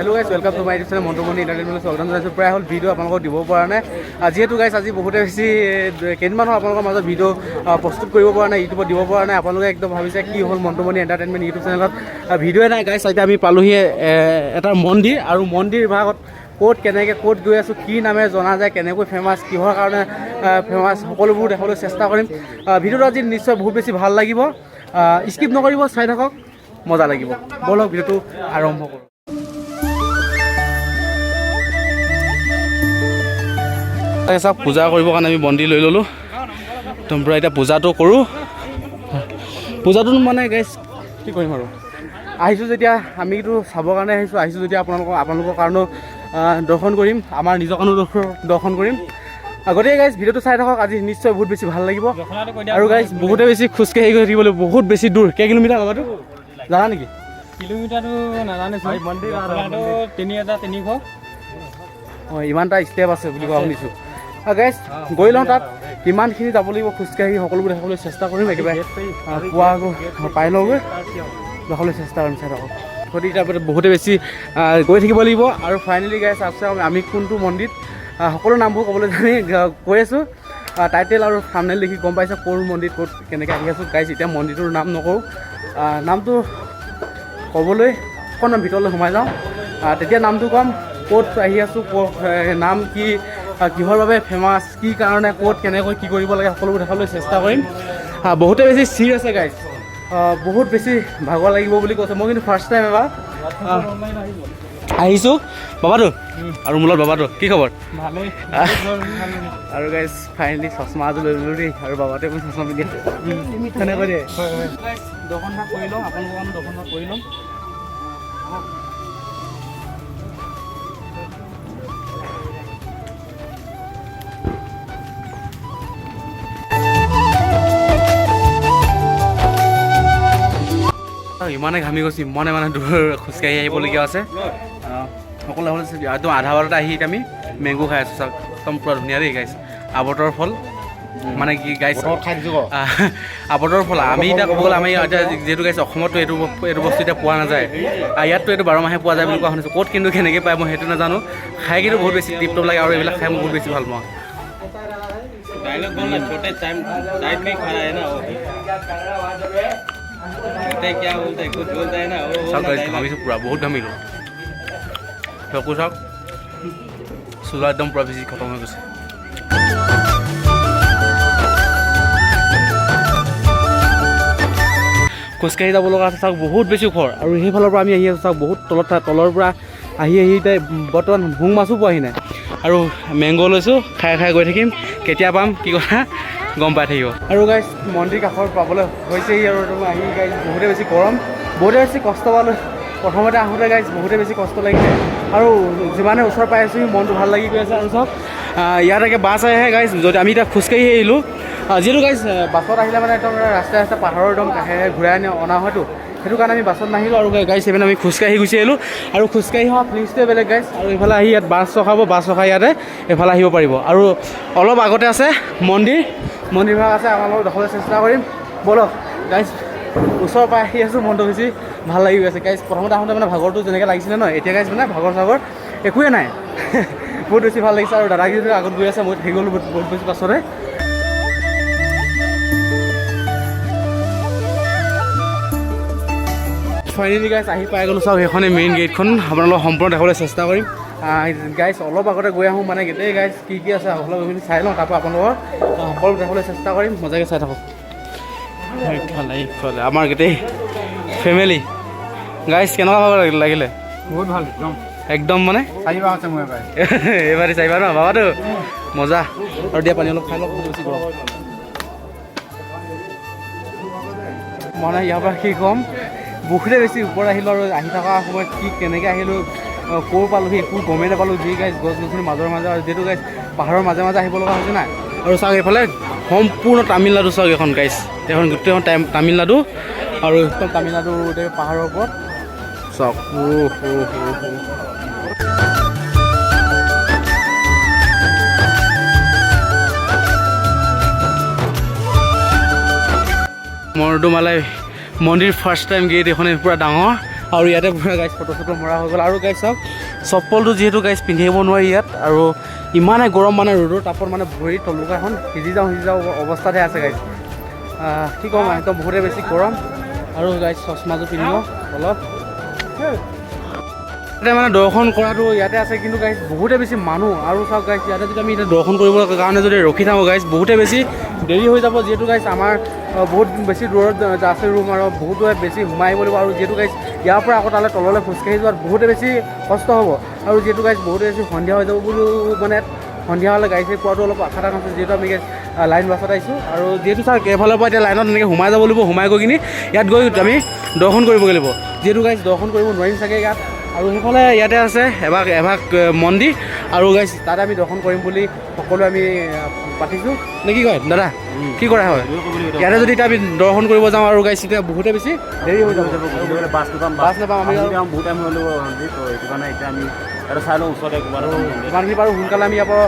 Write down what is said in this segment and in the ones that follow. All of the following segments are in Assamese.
Hello guys, welcome to my YouTube channel Montumoni এণ্টাৰটেইনমেণ্টলৈ স্বাগতম জনাইছোঁ। প্ৰায় হ'ল ভিডিঅ' আপোনালোকক দিব পৰা নাই, যিহেতু গাইজ আজি বহুতে বেছি কেইদিনমান হ'ল আপোনালোকৰ মাজত ভিডিঅ' প্ৰস্তুত কৰিব পৰা নাই, ইউটিউবত দিব পৰা নাই। আপোনালোকে একদম ভাবিছে কি হ'ল, মন্টুমণি এণ্টাৰটেইনমেণ্ট ইউটিউব চেনেলত ভিডিঅ'ই নাই। গাইজ, এতিয়া আমি পালোহি এটা মন্দিৰ আৰু মন্দিৰ ভাগত ক'ত কেনেকৈ ক'ত গৈ আছোঁ, কি নামে জনা যায়, কেনেকৈ ফেমাছ, কিহৰ কাৰণে ফেমাছ, সকলোবোৰ দেখাবলৈ চেষ্টা কৰিম। ভিডিঅ'টো আজি নিশ্চয় বহুত বেছি ভাল লাগিব। স্কিপ নকৰিব, চাই থাকক, মজা লাগিব। ব'লক, ভিডিঅ'টো আৰম্ভ কৰোঁ। চাওক, পূজা কৰিবৰ কাৰণে আমি বন্তি লৈ ল'লোঁ একদম পূৰা। এতিয়া পূজাটো কৰোঁ। পূজাটো মানে গাইজ কি কৰিম আৰু, আহিছোঁ যেতিয়া আমিতো চাবৰ কাৰণে আহিছোঁ। আহিছোঁ যেতিয়া আপোনালোকৰ কাৰণেও দৰ্শন কৰিম, আমাৰ নিজৰ কাৰণেও দৰ্শন কৰিম। গতিকে গাইজ, ভিডিঅ'টো চাই থাকক, আজি নিশ্চয় বহুত বেছি ভাল লাগিব। আৰু গাইজ, বহুতে বেছি খোজকাঢ়ি গৈ থাকিবলৈ বহুত বেছি দূৰ। কেই কিলোমিটাৰ বাবাটো জানা নেকি? কিলোমিটাৰটো নাজানিছোঁ, 3300। অঁ, ইমানটা ষ্টেপ আছে বুলি কোৱা শুনিছোঁ। গাইজ, গৈ লওঁ, তাত কিমানখিনি যাব লাগিব খোজকাঢ়ি সকলোবোৰ দেখাবলৈ চেষ্টা কৰিম। একেবাৰে পোৱা পাই লওঁগৈ, দেখাবলৈ চেষ্টা কৰিম, চাই থাকক। গতিকে তাৰপিছত বহুতে বেছি গৈ থাকিব লাগিব। আৰু ফাইনেলি গাইজ, আছে আমি কোনটো মন্দিৰত, সকলো নামবোৰ ক'বলৈ আমি কৈ আছোঁ। টাইটেল আৰু থাম্বনেইল দেখি গম পাইছে ক'ৰ মন্দিৰ, ক'ত কেনেকৈ আহি আছোঁ। গাইজ, এতিয়া মন্দিৰটোৰ নাম নকওঁ, নামটো ক'বলৈ অকণমান ভিতৰলৈ সোমাই যাওঁ, তেতিয়া নামটো ক'ম। ক'ত আহি আছোঁ, নাম কি, কিহৰ বাবে ফেমাছ, কি কাৰণে, ক'ত কেনেকৈ কি কৰিব লাগে, সকলোবোৰ দেখাবলৈ চেষ্টা কৰিম। বহুতে বেছি চিৰ আছে গাইজ, বহুত বেছি ভাগৰ লাগিব বুলি কৈছে। মই কিন্তু ফাৰ্ষ্ট টাইম এবাৰ আহিছোঁ। বাবাটো আৰু মূলত বাবাটো কি খবৰ? ভালেই। আৰু গাইজ, ফাইনেলি চশমা এযোৰ লৈ ল'লোঁ দেই। আৰু বাবাটোৱে মই চশমা পিন্ধি আছে তেনেকৈ দেই। দৰ্শন ভাগ কৰি লওঁ, আপোনালোকৰ কাৰণে দৰ্শন ভাগ কৰি ল'ম। ইমানে ঘামি গৈছোঁ, ইমানে মানে দূৰ খোজকাঢ়ি আহিবলগীয়া আছে। সকলো একদম আধা বাটতে আহি এতিয়া আমি মেংগো খাই আছোঁ। চাওক, একদম পূৰা ধুনীয়া দেই গাইছ, আবতৰৰ ফল। মানে কি গাইছ, আবতৰৰ ফল। আমি এতিয়া ক'ব গ'লে আমি এতিয়া যিহেতু গাইছ অসমতো এইটো বস্তু এতিয়া পোৱা নাযায়। ইয়াততো এইটো 12 মাহে পোৱা যায় বুলি কোৱা শুনিছোঁ। ক'ত কিন্তু কেনেকৈ পায় মই সেইটো নাজানো। খাই কিন্তু বহুত বেছি টিপটপ লাগে আৰু এইবিলাক খাই মই বহুত বেছি ভাল পাওঁ। डायलॉग बोलना, छोटे टाइम साइड में खड़ा है ना वो, छोटे क्या बोलते हैं, कुछ बोलता है ना वो। চাওক গাইছ, ঘামিছোঁ পূৰা, বহুত ঘামিলোঁ। চকু চাওক, চোলা একদম পূৰা বেছি খতম হৈ গৈছে। খোজকাঢ়ি যাব লগা আছে। চাওক, বহুত বেছি ওখ আৰু সেইফালৰ পৰা আমি আহি আছোঁ। চাওক, বহুত তলত, তলৰ পৰা আহি আহি এতিয়া বৰ্তমান হুং মাছো পোৱাহি নাই। আৰু মেংগ' লৈছোঁ, খাই খাই গৈ থাকিম। কেতিয়া পাম কি কথা গম পাই থাকিব। আৰু গাইজ, মন্দিৰ কাষৰ পাবলৈ হৈছেহি। আৰু তোমাৰ আহি গাইজ বহুতে বেছি গৰম, বহুতে বেছি কষ্ট পালোঁ। প্ৰথমতে আহোঁতে গাইজ বহুতে বেছি কষ্ট লাগিছে আৰু যিমানে ওচৰ পাই আছোঁ মনটো ভাল লাগি গৈ আছে। আৰু চাওক, ইয়াত একে বাছ আহে গাইজ, যদি আমি এতিয়া খোজকাঢ়ি আহিলোঁ। যিহেতু গাইজ বাছত আহিলে মানে একদম ৰাস্তাই ৰাস্তাই পাহাৰৰ একদম কাষেৰে ঘূৰাই আনি অনা হয়তো, সেইটো কাৰণে আমি বাছত নাহিলোঁ। আৰু গাইজ, সেইপিনে আমি খোজকাঢ়ি গুচি আহিলোঁ আৰু খোজকাঢ়ি অহা ফিলিংছটোৱে বেলেগ গাইজ। আৰু এইফালে আহি ইয়াত বাছ ৰখাব, বাছ ৰখাই ইয়াতে এইফালে আহিব পাৰিব। আৰু অলপ আগতে আছে মন্দিৰ, মন্দিৰ ভাগ আছে, আপোনালোকক দেখাবলৈ চেষ্টা কৰিম। ব'লক গাইজ, ওচৰৰ পৰা আহি আছোঁ, মনটো বেছি ভাল লাগি গৈছে গাইজ। প্ৰথমতে আহোঁতে মানে ভাগৰটো যেনেকৈ লাগিছিলে ন, এতিয়া গাইজ মানে ভাগৰ চাগৰ একোৱে নাই, বহুত বেছি ভাল লাগিছে। আৰু দাদাকেইজন আগত গৈ আছে, মই থাকি গ'লোঁ বহুত বহুত বেছি পাছতে। ফাইনেলি গাইজ, আহি পাই গ'লোঁ। চাওক, সেইখনেই মেইন গেটখন, আপোনালোকক সম্পূৰ্ণ দেখাবলৈ চেষ্টা কৰিম। গাইজ, অলপ আগতে গৈ আহোঁ, মানে গোটেই গাইজ কি কি আছে অলপ এইখিনি চাই লওঁ, তাৰপৰা আপোনালোকৰ সকলো দেখাবলৈ চেষ্টা কৰিম। মজাকৈ চাই থাকক। এইফালে এইফালে আমাৰ গোটেই ফেমিলি। গাইজ, কেনেকুৱা ভাব লাগিলে? বহুত ভাল একদম। একদম মানে চাৰিবাৰ আছে মই এবাৰ। এইবাৰ চাৰিবাৰ ন বাবাটো মজা। আৰু দিয়া, পানী অলপ খাই লওক, বহুত বেছি গৰম। মানে ইয়াৰ পৰা কি ক'ম, বহুতে বেছি ওপৰত আহিলোঁ আৰু আহি থকা সময়ত কি কেনেকৈ আহিলোঁ, ক'ৰ পালোহি একো গমেই নাপালোঁ। যি গাইজ গছ গছনি মাজৰ মাজে আৰু যিহেতু গাইজ পাহাৰৰ মাজে মাজে আহিব লগা হৈছে নাই। আৰু চাওক, এইফালে সম্পূৰ্ণ তামিলনাডু। চাওক এখন গাইজ, এখন গোটেইখন তামিলনাডু আৰু একদম তামিলনাডু গোটেই পাহাৰৰ ওপৰত। চাওক, অ' হ' হ' হ'। মৰদুমালাই মন্দিৰ ফাৰ্ষ্ট টাইম গেট এইখনে, পূৰা ডাঙৰ। আৰু ইয়াতে পূৰা গাইজ ফটো চটো মৰা হৈ গ'ল। আৰু গাইজ চাওক, চপ্পলটো যিহেতু গাইজ পিন্ধি আহিব নোৱাৰি ইয়াত, আৰু ইমানে গৰম, মানে ৰ'দৰ তাপত মানে ভৰি তলুকাখন সিজি যাওঁ সিজি যাওঁ অৱস্থাতহে আছে গাইজ। কি ক'ম, একদম বহুতে বেছি গৰম। আৰু গাইজ চশমাযোৰ পিন্ধিব অলপ। ইয়াতে মানে দৰ্শন কৰাটো ইয়াতে আছে, কিন্তু গাইজ বহুতে বেছি মানুহ। আৰু চাওক গাইজ, ইয়াতে যদি আমি এতিয়া দৰ্শন কৰিবৰ কাৰণে যদি ৰখি থাকোঁ গাইজ, বহুতে বেছি দেৰি হৈ যাব, যিহেতু গাইজ আমাৰ বহুত বেছি দূৰত আছে ৰুম আৰু বহুত বেছি সোমাই আহিব লাগিব। আৰু যিহেতু গাইজ ইয়াৰ পৰা আকৌ তালৈ তললৈ খোজকাঢ়ি যোৱাত বহুতে বেছি কষ্ট হ'ব। আৰু যিহেতু গাইজ বহুতে বেছি সন্ধিয়া হৈ যাব বুলিও, মানে সন্ধিয়া হ'লে গাড়ী চাড়ী পোৱাটো অলপ আশা টান আছে, যিহেতু আমি গাইজ লাইন বাছত আহিছোঁ। আৰু যিহেতু চাওক, এইফালৰ পৰা এতিয়া লাইনত এনেকৈ সোমাই যাব লাগিব, সোমাই গৈ কিনি ইয়াত গৈ আমি দৰ্শন কৰিবগৈ লাগিব। যিহেতু গাইজ দৰ্শন কৰিব নোৱাৰিম চাগে ইয়াত। আৰু সেইফালে ইয়াতে আছে এভাগ এভাগ মন্দিৰ, আৰু গাইজ তাতে আমি দৰ্শন কৰিম বুলি সকলোৱে আমি পাতিছোঁ নে কি কয় দাদা? কি কৰা হয় ইয়াতে যদি এতিয়া আমি দৰ্শন কৰিব যাওঁ আৰু গাইজ, তেতিয়া বহুতে বেছি দেৰি হৈ যাব। বাছ নাপাম। বাছ নাপাম আমি। বহুত টাইম হৈ ল'ব, তো সেইটো কাৰণে এতিয়া আমি এটা চাই লওঁ ওচৰতে ক'ৰবাত এটা মন্দিৰ। যিমানখিনি পাৰোঁ সোনকালে আমি ইয়াৰ পৰা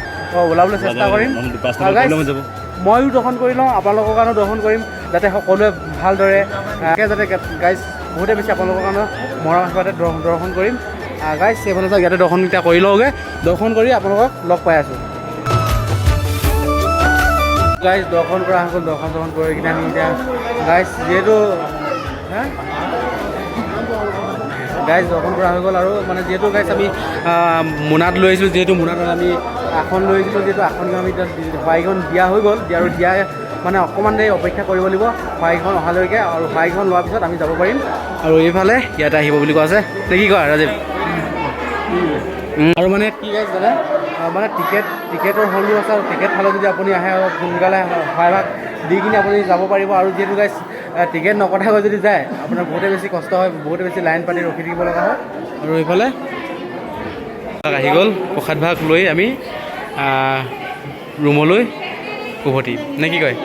ওলাবলৈ চেষ্টা কৰিম। বাছ আৰু guys, নাপালে হৈ যাব। ময়ো দৰ্শন কৰি লওঁ, আপোনালোকৰ কাৰণেও দৰ্শন কৰিম, যাতে সকলোৱে ভালদৰে যাতে গাইজ বহুতে বেছি আপোনালোকৰ কাৰণে মৰম আশীৰ্বাদে দৰ্শন কৰিম। গাইজ, সেইফালে চাওক, ইয়াতে দৰ্শন এতিয়া কৰি লওঁগৈ। দৰ্শন কৰি আপোনালোকক লগ পাই আছোঁ। গাইজ, দৰ্শন কৰা হৈ গ'ল। দৰ্শন চৰ্শন কৰি কিনে আমি এতিয়া গাইজ যিহেতু হা গাইজ দৰ্শন কৰা হৈ গ'ল। আৰু মানে যিহেতু গাইজ আমি মোনাত লৈ আহিছিলোঁ, যিহেতু মোনাত আমি আসন লৈ আহিছিলোঁ, যিহেতু আসনখন আমি এতিয়া শৰাইখন দিয়া হৈ গ'ল। আৰু দিয়া মানে অকণমান দেৰি অপেক্ষা কৰিব লাগিব শৰাইখন অহালৈকে, আৰু শৰাইখন লোৱাৰ পিছত আমি যাব পাৰিম। আৰু এইফালে ইয়াতে আহিব বুলি কোৱা আছে নে কি কয় ৰাজীৱ? আৰু মানে কি গাইজ জানে, মানে টিকেটৰ হলো আছে, আৰু টিকেট ফালে যদি আপুনি আহে অলপ সোনকালে শৰাইভাগ দি কিনে আপুনি যাব পাৰিব। আৰু যিহেতু গাইজ টিকেট নকটাকৈ যদি যায়, আপোনাৰ বহুতে বেছি কষ্ট হয়, বহুতে বেছি লাইন পাতি ৰখি থাকিব লগা হয়। আৰু এইফালে আহি গ'ল প্ৰসাদ ভাগ লৈ আমি ৰুমলৈ উভতিম নে কি কয়?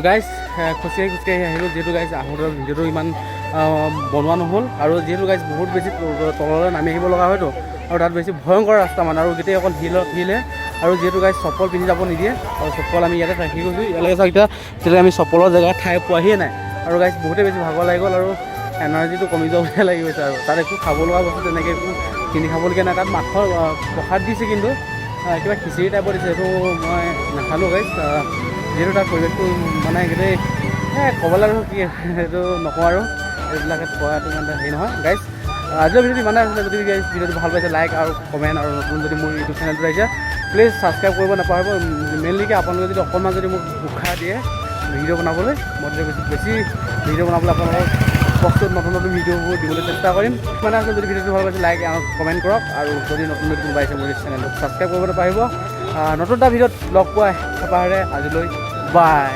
গাইজ, খোজকাঢ়ি খোজকাঢ়ি আহিলোঁ। যিহেতু গাইজ আহোঁতে ভিডিঅ'টো ইমান বনোৱা নহ'ল, আৰু যিহেতু গাইজ বহুত বেছি তললৈ নামি আহিব লগা হয়তো, আৰু তাত বেছি ভয়ংকৰ ৰাস্তা মানে, আৰু গোটেই অকল শিলহে। আৰু যিহেতু গাইজ চপ্পল পিন্ধি যাব নিদিয়ে, আৰু চপ্পল আমি ইয়াতে ৰাখি গৈছোঁ। ইয়ালৈকে চাওক, এতিয়া তেতিয়া আমি চপ্পলৰ জেগা ঠাই পোৱাহিয়ে নাই। আৰু গাইজ বহুতেই বেছি ভাগৰ লাগি গ'ল, আৰু এনাৰ্জিটো কমি যোৱা বুলিয়ে লাগি গৈছে। আৰু তাত একো খাব লগা বস্তু তেনেকৈ একো কিনি খাবলগীয়া নাই। তাত মাছৰ প্ৰসাদ দিছে, কিন্তু কিবা খিচিৰি টাইপৰ দিছে, সেইটো মই নাখালোঁ গাইজ। যিহেতু তাৰ পৰিৱেশটো মানে গোটেই ক'বলৈ আৰু কি সেইটো নকওঁ, আৰু এইবিলাকে কোৱাটো ইমান এটা হেৰি নহয়। গাইজ, আজিৰ ভিডিঅ'টো ইমানে আছিলে। যদি গাইজ ভিডিঅ'টো ভাল পাইছে, লাইক আৰু কমেণ্ট, আৰু নতুন যদি মোৰ ইউটিউব চেনেলটো আহিছে, প্লিজ ছাবস্ক্ৰাইব কৰিব নাপাহৰিব। মেইনলিকে আপোনালোকে যদি অকণমান যদি মোক উৎসাহ দিয়ে ভিডিঅ' বনাবলৈ, মই তেতিয়া বেছি বেছি ভিডিঅ' বনাবলৈ আপোনালোকক প্ৰস্তুত নতুন নতুন ভিডিঅ'বোৰ দিবলৈ চেষ্টা কৰিম। মানে আছে, যদি ভিডিঅ'টো ভাল পাইছে, লাইক আৰু কমেণ্ট কৰক, আৰু যদি নতুন নতুন কোনোবা আহিছে, মোৰ চেনেলটো ছাবস্ক্ৰাইব কৰিব নাপাহৰিব। নতুন এটা ভিডিঅ'ত লগ পোৱা হেঁপাহেৰে আজিলৈ বাই।